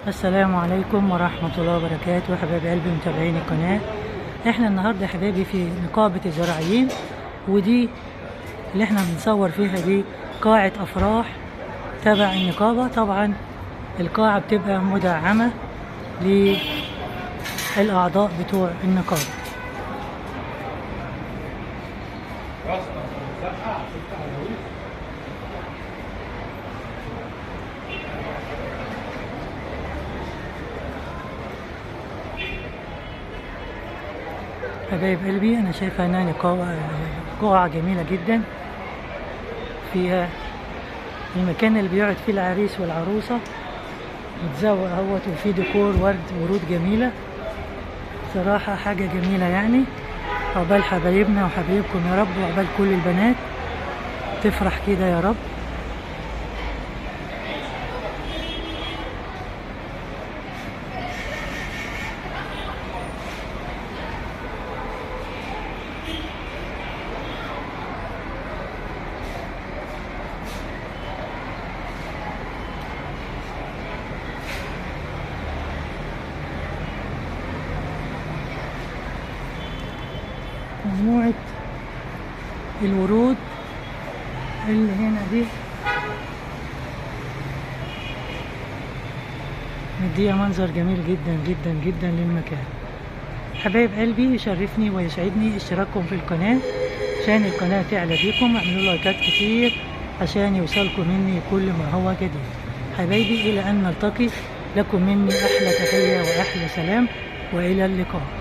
السلام عليكم ورحمة الله وبركاته حبايب قلبي متابعين القناة. احنا النهاردة حبايبي في نقابة الزراعيين، ودي اللي احنا بنصور فيها دي قاعة افراح تبع النقابة. طبعا القاعة بتبقى مدعمة للأعضاء بتوع النقابة. حبايب قلبي انا شايفه انها قاعة جميلة جدا، فيها المكان اللي بيقعد فيه العريس والعروسه متزوق اهوت، وفيه ديكور ورد ورود جميلة، صراحة حاجة جميلة يعني. عقبال حبايبنا وحبايبكم يا رب، وعقبال كل البنات تفرح كده يا رب. مجموعة الورود اللي هنا دي مدية منظر جميل جدا جدا جدا للمكان. حبايب قلبي يشرفني ويسعدني اشتراككم في القناة عشان القناة تعلى بيكم، اعملوا لايكات كتير عشان يوصلكم مني كل ما هو جديد. حبايبي الى ان نلتقي، لكم مني احلى تحية واحلى سلام، والى اللقاء.